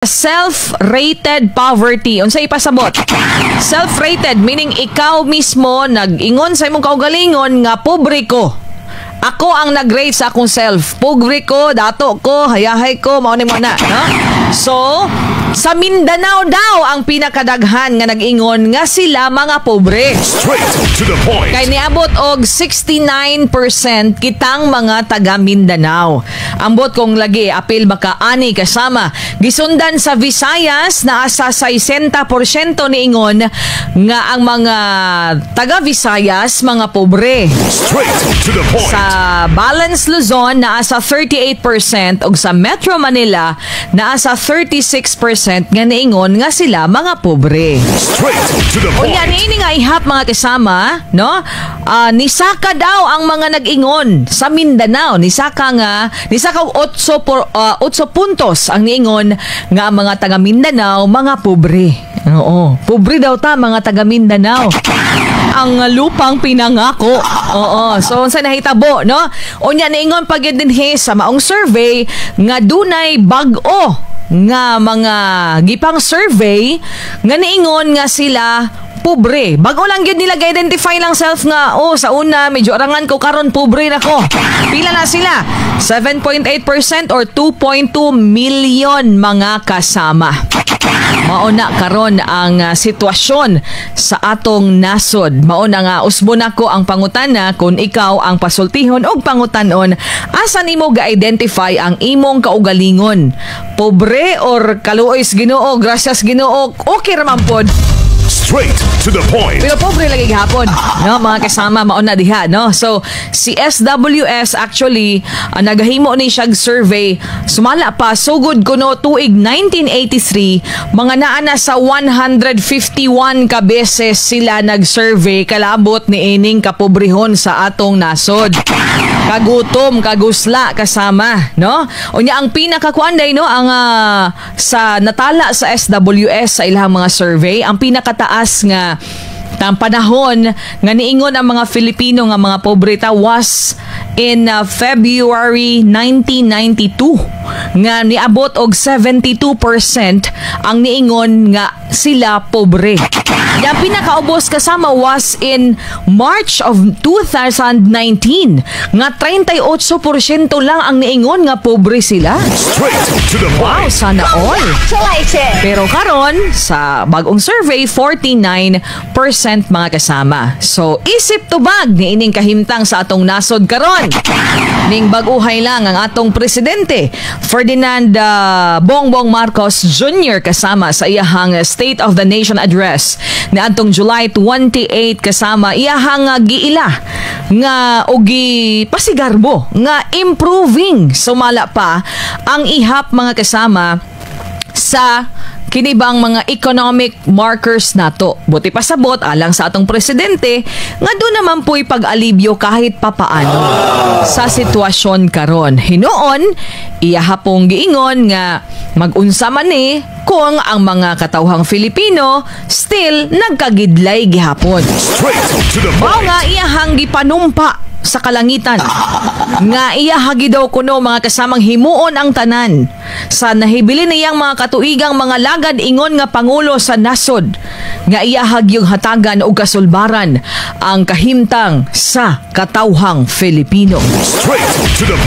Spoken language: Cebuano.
Self-rated poverty. Unsa ipasabot? Self-rated meaning ikaw mismo nag-ingon sa imong kaugalingon nga pobre ko. Ako ang nag-rate sa akong self. Pobre ko, dato ko, hayahay ko, mao ni mo na, no? So, sa Mindanao daw ang pinakadaghan nga nag-ingon nga sila mga pobre. Straight to the point. Kay niabot og 69% kitang mga taga Mindanao. Ambot kong lagi apil baka ani, kasama. Gisundan sa Visayas, naa sa 60% niingon nga ang mga taga Visayas mga pobre. Straight to the point. Sa Balance Luzon, naa sa 38% ug sa Metro Manila, naa sa 36% nga niingon nga sila mga pobre. Straight to the point. Unya niini nga ihap, mga kasama, no? Nisaka daw ang mga nag-ingon sa Mindanao. Nisaka nga, nisaka og 8 puntos ang niingon nga ang mga taga Mindanao mga pobre. Oo, pobre daw ta mga taga Mindanao. Ang lupang pinangako. Oo, so unsa nahitabo, no? Unya niingon pa gyud dinhi sa maong survey nga dunay bag-o nga mga gipang survey nga niingon nga sila pobre. Bago lang gyud nila ga-identify lang self nga, "Oh, sa una medyo arangan ko, karon pobre na ko." Pila na sila? 7.8% or 2.2 million, mga kasama. Mao na karon ang sitwasyon sa atong nasod. Mao na nga usbon nako ang pangutana: kung ikaw ang pasultihon og pangutanon, asa nimo ga-identify ang imong kaugalingon? Pobre or kaluoy sa Ginoo, gracias Ginoo, okay ra man pod? Straight to the point. Pero pobre lagi gihapon, no, mga kasama, mao na diha, no? So, si SWS actually, nagahimo ni siyag survey sumala pa sugod kuno tuig 1983, mga naa na sa 151 ka beses sila nag-survey kalabot ni ining kapobrehon sa atong nasod. Kagutom, kagusla, kasama, no? Unya ang pinakakuan day, no, ang sa natala sa SWS sa ilang mga survey, ang pinakataas nga tang panahon nga niingon ang mga Filipino nga mga pobre ta was in February 1992 nga niabot og 72% ang niingon nga sila pobre. Yang pinakaubos, kasama, was in March of 2019 nga 38% lang ang niingon nga pobre sila. Straight to the Wow, point. sana all. Congratulations! Pero karon sa bagong survey, 49%, mga kasama. So, isip tubag ni ining kahimtang sa atong nasod karon. Ning bag-uhay lang ang atong presidente, Ferdinand Bongbong Marcos Jr., kasama, sa iyahang State of the Nation Address niadtong July 28, kasama, iyahang giila nga og pasigarbo nga improving sumala pa ang ihap, mga kasama, sa kinibang mga economic markers nato. Buti pasabot alang sa atong presidente nga doon naman po'y pag-alibyo kahit papaano sa sitwasyon karon. Hinuon, iyaha pong giingon nga mag-unsa man ni kung ang mga katawhang Filipino still nagkagidlay gihapon. Straight to the Mao point. nga iyahang gipanumpa sa kalangitan nga iyahagi daw kuno, mga kasamang, himuon ang tanan sa nahibilin niyang mga katuigang mga lagad ingon nga pangulo sa nasod nga iyahag yung hatagan og kasulbaran ang kahimtang sa katawhang Filipino. Straight to the